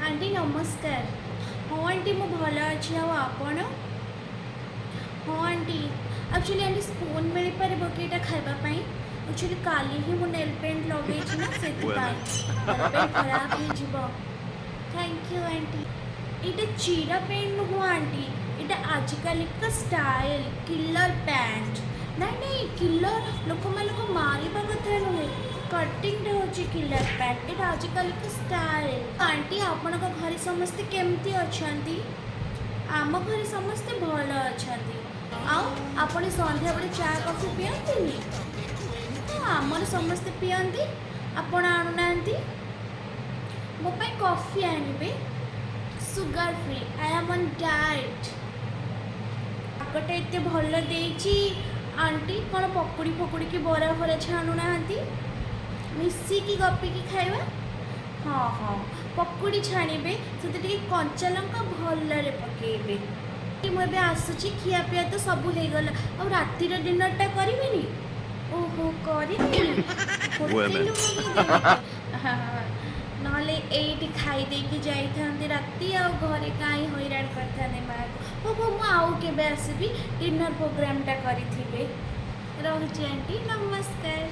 Anti ନମସ୍କାର। ହଁ anti, ମୁଁ ଭଲ ଅଛି। ଆଉ ଆପଣ? ହଁ ଆଣ୍ଟି। ଆକ୍ଚୁଆଲି ଆଣ୍ଟି, ସ୍ପୁନ୍ ମିଳିପାରିବ କି ଏଇଟା ଖାଇବା ପାଇଁ? ଆକ୍ଚୁଆଲି କାଲି ହିଁ ମୁଁ ନେଲ୍ ପେଣ୍ଟ ଲଗେଇଛି ନା, ସେଥିପାଇଁ ନେଲ୍ ପେଣ୍ଟ ଖରାପ ହେଇଯିବ। Thank you aunty. ଏଇଟା ଚିରା ପ୍ୟାଣ୍ଟ ନୁହଁ ଆଣ୍ଟି, ଏଇଟା ଆଜିକାଲିକା ଷ୍ଟାଇଲ୍, କିଲର ପ୍ୟାଣ୍ଟ। ନାଇଁ ନାଇଁ, କିଲର ଲୋକମାନଙ୍କୁ ମାରିବା କଥା ନୁହେଁ, କଟିଂଟା ହେଉଛି କିଲର ପ୍ୟାଣ୍ଟ। ଏଇଟା ଆଜିକାଲିକା ଷ୍ଟାଇଲ୍ ଆଣ୍ଟି। ଆପଣଙ୍କ ଘରେ ସମସ୍ତେ କେମିତି ଅଛନ୍ତି? ଆମ ଘରେ ସମସ୍ତେ ଭଲ ଅଛନ୍ତି। ଆଉ ଆପଣ ସନ୍ଧ୍ୟାବେଳେ ଚା କଫି ପିଅନ୍ତିନି? ହଁ, ଆମର ସମସ୍ତେ ପିଅନ୍ତି। ଆପଣ ଆଣୁନାହାନ୍ତି? ମୋ ପାଇଁ କଫି ଆଣିବେ, sugar free. I am on diet. ପାଗଟା ଏତେ ଭଲ ଦେଇଛି ଆଣ୍ଟି, କ'ଣ ପକୁଡ଼ି ଫକୁଡ଼ି କି ବରା ଫରା ଛାଣୁନାହାନ୍ତି? ମିଶିକି ଗପିକି ଖାଇବା। ହଁ, ପକୁଡ଼ି ଛାଣିବେ, ସେଥିରେ ଟିକେ କଞ୍ଚା ଲଙ୍କା ଭଲରେ ପକେଇବେ। ମୁଁ ଏବେ ଆସୁଛି। ଖିଆପିଆ ତ ସବୁ ହେଇଗଲା, ଆଉ ରାତିର ଡିନରଟା କରିବେନି? ଓହୋ, କରିବେନି? ହୋଟେଲରୁ ମଗେଇଦେବେ। ନହେଲେ ଏଇଠି ଖାଇ ଦେଇକି ଯାଇଥାନ୍ତି ରାତି, ଆଉ ଘରେ କାହିଁ ହଇରାଣ କରିଥାନ୍ତି ମାଆକୁ। ହଉ ହଉ, ମୁଁ ଆଉ କେବେ ଆସିବି, ଡିନର ପ୍ରୋଗ୍ରାମଟା କରିଥିବେ। ରହୁଛି ଆଣ୍ଟି, ନମସ୍କାର।